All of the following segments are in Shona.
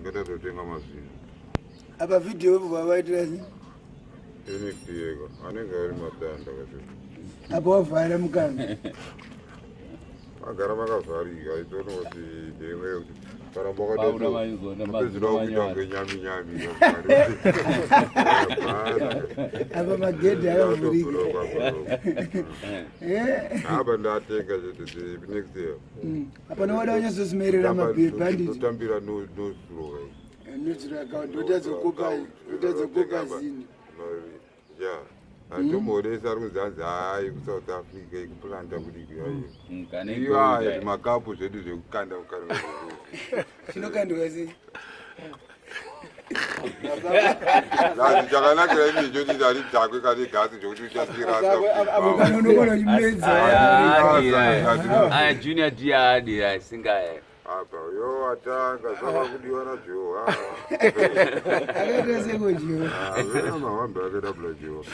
Ndikatatotenga mazino. Apa video vavaitira sei? Next year anenge ari matanda kacho. Apa wavhara mukana. Agara makavharika aitoona kuti ndemwe yekuti karamba Paura vaizona wakatopedzera mazino kuita manyowani. kunge nyami nyami. Apa magedhi akavhurika. Eh? Apa ndatenga chete next year. Apa noda kunyatsozimerera mabhanditi. Totambira no no slow. Neutral account ndotadzokopa ndotadzokopa zini. Ya. Antomoresa ari kunzi hanzi hayi kuSouth Africa ikuplanta kudiki ayo. Kane Iwaya gold. zvimakapu zvedu zvekukanda kukanda. Chinokandwa sei? Zazi chakanakira imi choti haridhakwe kane gasi zvokuti uchasirasa. Apo kana unokona uchimedza. Aya, aya junior d adira asingaya. Apa yo atanga zvakakudiwa naJoe. Akaita sekojiwa. Ah, mawambe akaita bla Joe.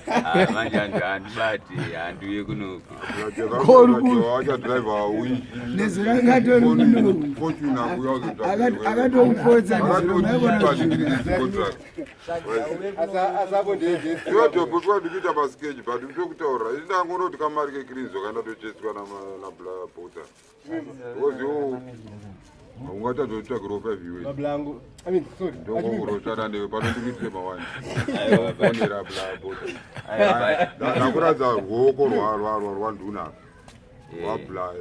Ah, manje handu handibati handiuye kunoku. Bla Joe achadriver winchi. Nezuro angatori kunoku. Fortune akuya kuzodriver. Akatokupotsa nezuro maikona Akatotipa Asapo ndeyegesi. Iwe ndikuita pasikeji but ndokutaurira ini ndangonoti kamari kekirinzo kandatocheswa nabla bota because iwo ungatatotsvakirawo 5 US. Mablango. I mean, sorry. Ndongongorotsvana newe pano ndikuitire mawani Aiwa, fonera bla bota. Aiwa, Ndakuratidza ruoko rwanduna rwabla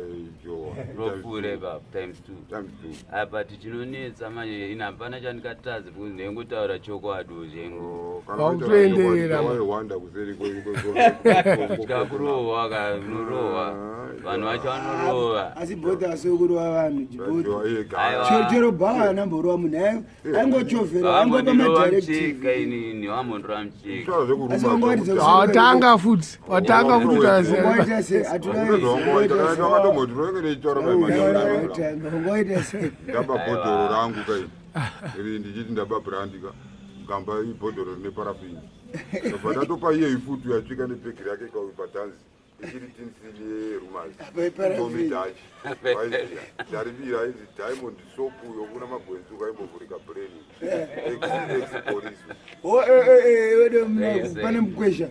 Joa. ropfuura ipapo times two. Times two. Apa tichinonetsa manje ine hapana chandikatadza because ndeingotaura chokwadi zvengu. Oh, Wakutoenderera. waiwanda kuseri. Tikakurohwa ka unorohwa vanhu vacho vanorova. Asi bhodha asokurova vanhu jibhodha. Aiwa. Chero bhawa anamborova munhu aingochovhera aingopa Vambondirova madirective. mucheka inini vambondirova mucheka. Asi wangoratidza Watanga futi, watanga futi taziva. Ungoita sei? Ungoita sei? Ndaba bhodhoro rangu kai iri ndichiti ndaba brandika gamba ibhodhoro rine parafini ndobva ndatopa iye ifutu yasvika nebhegi rake padhanzi ichiri tinsili Apa iparafini. yerumazidachi ndaribira inzi Diamond soap yokuna magwenzi ukaimbovhurika brain ex-police. Pane mukwesha.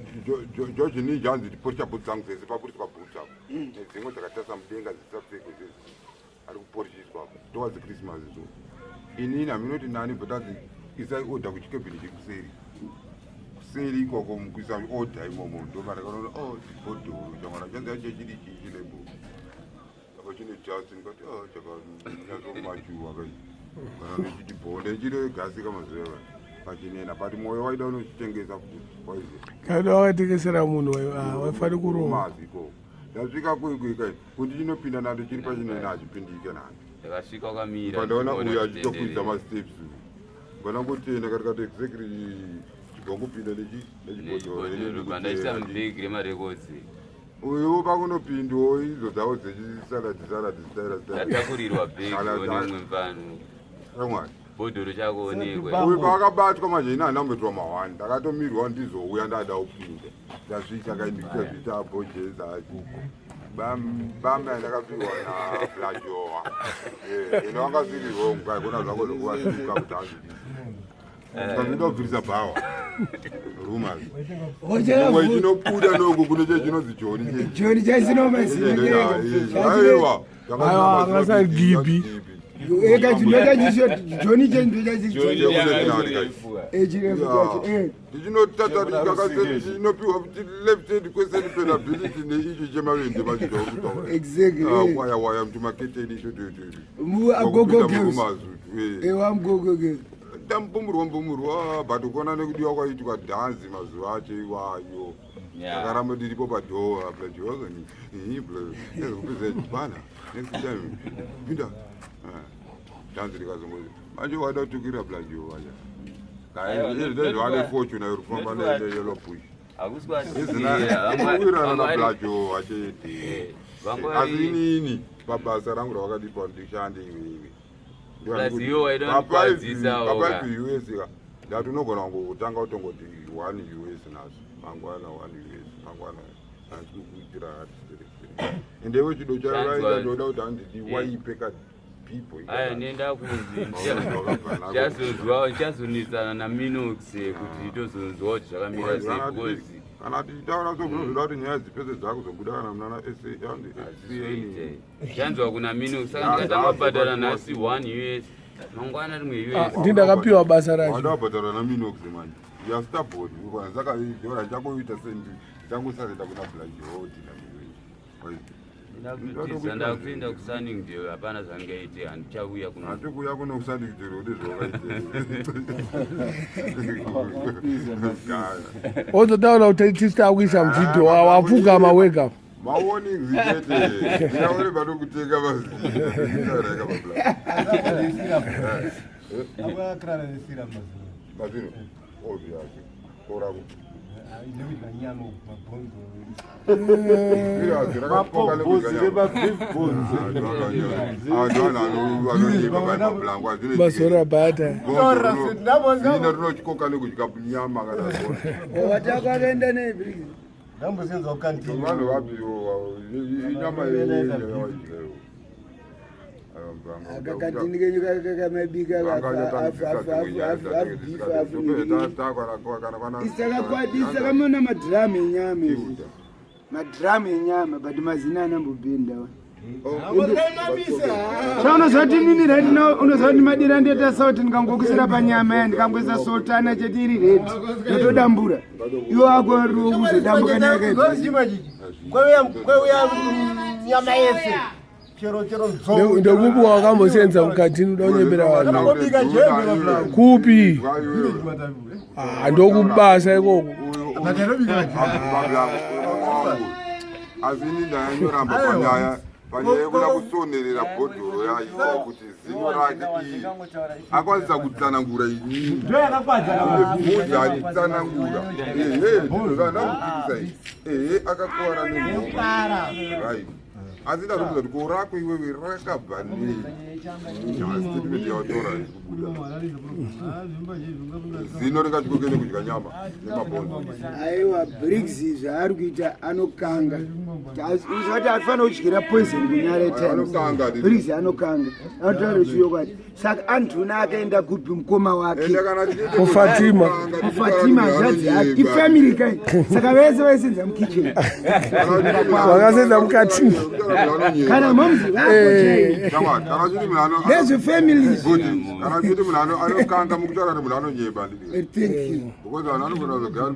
George Ninja anzi tiporisha bhutsu dzangu dzese paburiswa bhutsu apo nedzimwe dzakatarisa mudenga dzisapfekwe dzese ari kuporishiswa towards Christmas. So inini haminoti nani bhotanzi isai order kuchikebhini chekuseri kuseri ikoko mukuisa order imomo ndomarakaona o bhodhoro chamwana chanzi yacho chiri chii chilebo apa chine just ndikati o chakanyatsomachuwa kai kana nechiti bhonde chiri gasika mazuva pachinena but mwoyo waida unochitengesa futi waiziva. Kana wakatengesera munhu waifani kurova. Mazi ikoko ndasvika kuikai kuti chinopinda nando chiri pachinena hachipindike nando. Ndakasvika wakamira. Pandaona ndichiona uyu achitokwidza chitenderera. masteps ngona kutenda katikati exactly chigongopinda nechibhodhoro. Nechibhodhoro pandaisa mubhegi remarekodzi. Uyu pakunopindawo idzo dzavo dzechisaladi saladi style style. Ndatakurirwa bhegi Kana onemwe mfano. Ramwari. Bhodhoro chakuonekwa. Uyu paakabatwa manje ini handamboitwa mahwani ndakatomirwa ndizouya ndada kupinda ndasvika kaindikutazvita bhojeza achiko bamba yandakapiwa naBlajoa ine wanga siri wrong kaikona zvako zvokuwatuka kuti hazvidii kazoida kubvirisa bhawa rumors imwe chinobuda noku kune che chinonzi Joni. Joni chaisina mazina. Aiwa. Aiwa, akasagibhi. Joni chendochachirefu chacho. Tichinotatachinopiwa left hand kwese penability neichi chemavende machitaura. Exactly. Waya waya mutumaketeni icho. Agogo girls ewamugogo girls. Tambumurwa mbumurwa but kuona nekudiwa kwaitwa dhanzi mazuva acho iwayo. Ndakaramba ndiripo padoor plajoani kupedza next time pinda dhanzi rikazongo manje wada kutukira blajo wacha kaizvane fortune iri kufamba neyellow bush. Hakusi Izina nablajo achete asi inini pabasa rangu ravakadipa ndishande iwewe. Plus iwe waida kundikwadzisa woga. Pa5 US ka ndati unogona kungotanga kutongoti 1 US naso mangwana 1 US mangwana handisi kukuitira hati ende iwe chido chavaita ndoda kuti handidi waipe ka. people. Aya, nenda kunzi ndichazonzwa, ndichazonetsana naMinox kuti tozonzwa kuti zvakamira sei, because Kana tichitaura so, munozoda kuti nyaya dzipese dzakuzobuda kana munana. Hazvizoite, chanzwa kuna Minox. Saka ndikatanga kubhadhara nhasi 1 US, mangwana rimwe US. Ndi ndakapiwa basa racho. Wada wabhadhara naMinox manje, ya stubborn. Saka ora chakoita sendi changosarenda kuna Black. Ndakutiza, ndakuenda kuSunningdale, hapana zvangaite, handichauya kuno. Hati kuuya kuno kuSunningdale kuti zvakaite. Ozotaura kuti tisita kuisa muvidhio, wapfugama wega. Mawarnings chete, ndinaone panokutenga mazino. Akwakrara nesira mazino. Mazino obvious korako. Nekudya nyama, mabhonzo. Mapobhozi nemabeef bones. Mazora bhata. Zino rinotyoka nekudya nyama kana zona. Watakaenda nei, Briggs? Ndambosenza kukantini. Vanhu vapiwo inyama yewadyayo. Akakantini kenyu kamabika beef. Isakamona madhiramu enyama izvi, madhiramu enyama, but mazina anambobhenda. Chaunozva kuti nini right now, unoziva kuti madira ndoita sauti, ndikangokusira panyama ya ndikangoisa sultana chete iri ready, ndotodambura. Iwo wako kuzodambuka neyakaibva. Kweuya nyama yese, chero chero nzou. Ndekupi wakambosenza mukatini? Uda kunyembera vanhu. Akambobika jembe maplango. Kupi? Ah, ndokubasa ikoko. Asi ini ndanyoramba panyaya yekuda kusonerera bhodhoro yaita kuti zino rake iyi akwanisa kutsanangura inini. Ndo yakakwadza. Bvunza achitsanangura, ehe, ndozvandakupikisa izvi, ehe, akakuvara nengoma, right? Asi ndazobvunza kuti ko rako iwewe rakabva nei? Statement yawatora kubuda zino ringatyokene kudya nyama nemabhonzo. Aiwa, Briggs, zvaari kuita anokanga uzati atifanira kudyira poison kunyara. Anokanga. Briggs anokanga, anotaura chiyokwadi. Saka anduna akaenda kupi mukoma wake? Ende kana tichiti KuFatima. KuFatima, hanzvadzi yake, ifamily kai. Saka vese vaisenza mukitchen. Vakasenza mukatini. Kana momzi vako chai. Kana chiti munhu Ndezvefamilies. Good. Kana chiti munhu anokanga, mukutaura kuti munhu anonyeba ndii? Thank you. Because vanhu anogona kuzogara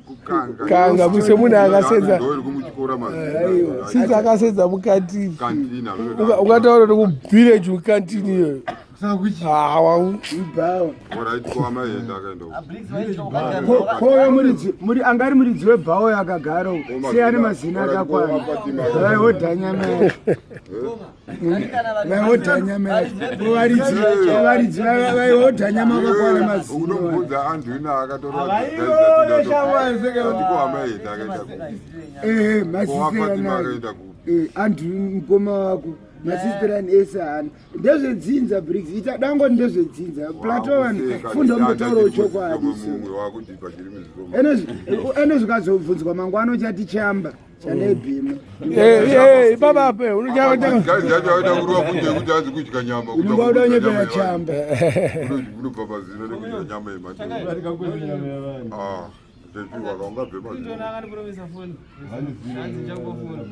kukanga. Kanga, semunhu akasenza. Iri kumutyora mazino. Since akasenza mukatini. Kantina. Ungataura kuti kuvillage mukantini iyoyo. Ah, Ibhawa. Alright, ko amaenda akaenda uko. Koyo muridzi muri angari muridzi webhawa yakagara uko, siyani mazina akakwana, vaihodha nyama yacho, vaihodha nyama yacho. Ko varidzi vaihodha nyama vakakwana mazino. Unobvunza andwina akatora. Havaione shamwari. Ko amaenda akaenda kupi? Ehe. Ko waFatima Masisiterana. akaenda kupi? Andrew mukoma wako, masisiterani ese haana. Ndezvedzinza, Briggs, ita dango, ndezvedzinza plato. Vanhu funda mbotaurawo chokwadi. Mumwe wakudipa chiri muzviso. Ene zvikazobvunzwa mangwana uchati chamba chandaibhima. Ipapa ape. Gazi yacho aida kurova kunze kuti anzi kudya nyama. Unonga uda kunyepera chamba. Unobva mazino nekudya nyama yemati. Ah, zvezviwaka ungabve mazino. Akandipromisa foni, hanzi chakofoni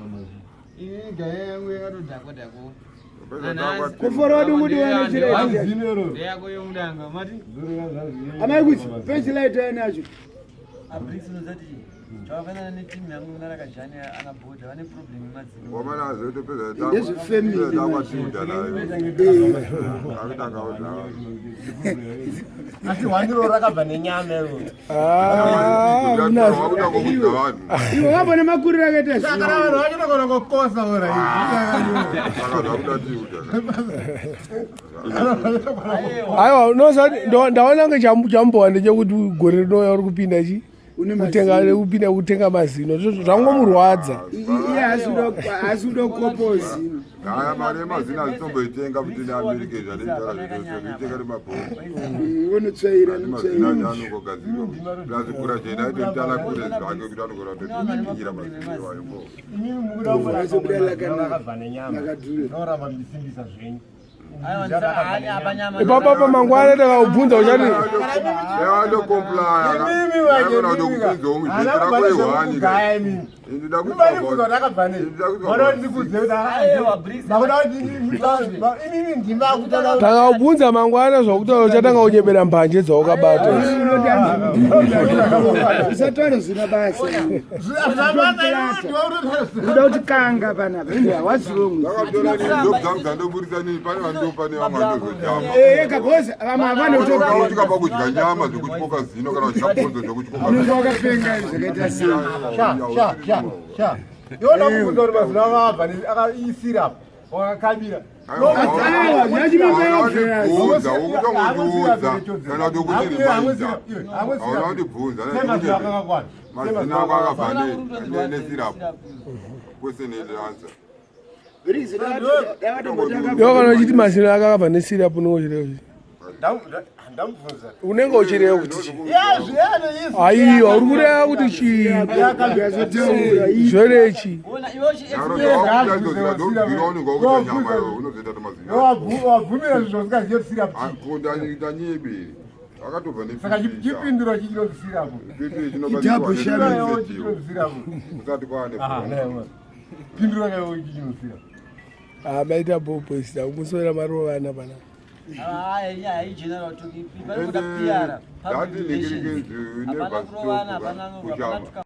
ini gaya yangu yakatodhakwa dhakwa. Kufora wadunguti wanochiraita. Ndeyako yomudanga mati. Amai kuti pechilight ainacho. Abrix, unozati chakafanana netimu yangu narakajani ana bhodha vane problem yemadzino. Wamana azotopedza. Ndezvefamily. Takwatiuda nayo akutanga. Asi hwaniro rakabva nenyama iro. Wakutanga kudya vanhu. Iwe wabona makuriro akaita Saka zvinhu. vanhu vacho vanogona kukosa ora. Saka zvakuda tiuda. Aiwa, unoziva ndaona kunge chambowa ndechekuti gore rinouya uri kupinda chi Une kutenga mazino. kupinda kutenga mazino. Zvangomurwadza. Iye haasi kuda kukopawo zino. Haya mari yemazino azitomboitenga futi neAmerica zvanoitaura zvitoitenga nemabhonzo. Unotsvaira Mazino acho anongogadzirwa. Plus kura chena aitotala kure zvake kuti anogona kutopingira mazino iwayo. Imimi mukuda Azobuda rakabva nenyama. lakadhura. Noramba muchisimbisa zvenyu. Ipapa pa mangwana takaubvunza uchati Imimi waje imimi. Mubarifuza rakabva nei? Vanoda kuti ndikudze kuti vakuda kuti imimi ndima kutaura. Takaubvunza mangwana zvakutaura uchatanga kunyebera mbanje dzaukabata idzi. Usataura zvina basa. Uda kuti kanga panapa ende hawaziromwe. Ndakatora nini dzangu dzandoburitsa nini pane vandopa nevamwe vandozojamba. Ega bhozi vamwe havana kutobvira. Tikabva kudya nyama zvekutyoka zino kana kudya bhonzo zvekutyoka. Unenge wakapenga zvakaita sei? Sha sha sha sha. Iona kubvunza kuti mazino akabva akaisira wakakabira. Bvunza ukutongondiudza kana kuti ukundirimaidza hauna kundibvunza. Mazino ako akabva nesirapu kwese nedanza. Iwe kana uchiti mazino ake akabva nesirapu unenge uchireva chii? Ndamubvunza. Unenge uchireva kuti chii? Aiwa, uri kureva kuti chii? Zvorechi. Wabvumira zvinhu zvausikazive kuti sirapu chii. Kundanyeberi akatobva. Saka chipinduro chichinonzi sirapu. Usati kwaane. Pindura kayo chichinonzi sirapu. Ah, maita boboys takumuswera marovana panapa. Ende ndati ningirike never stop kushama.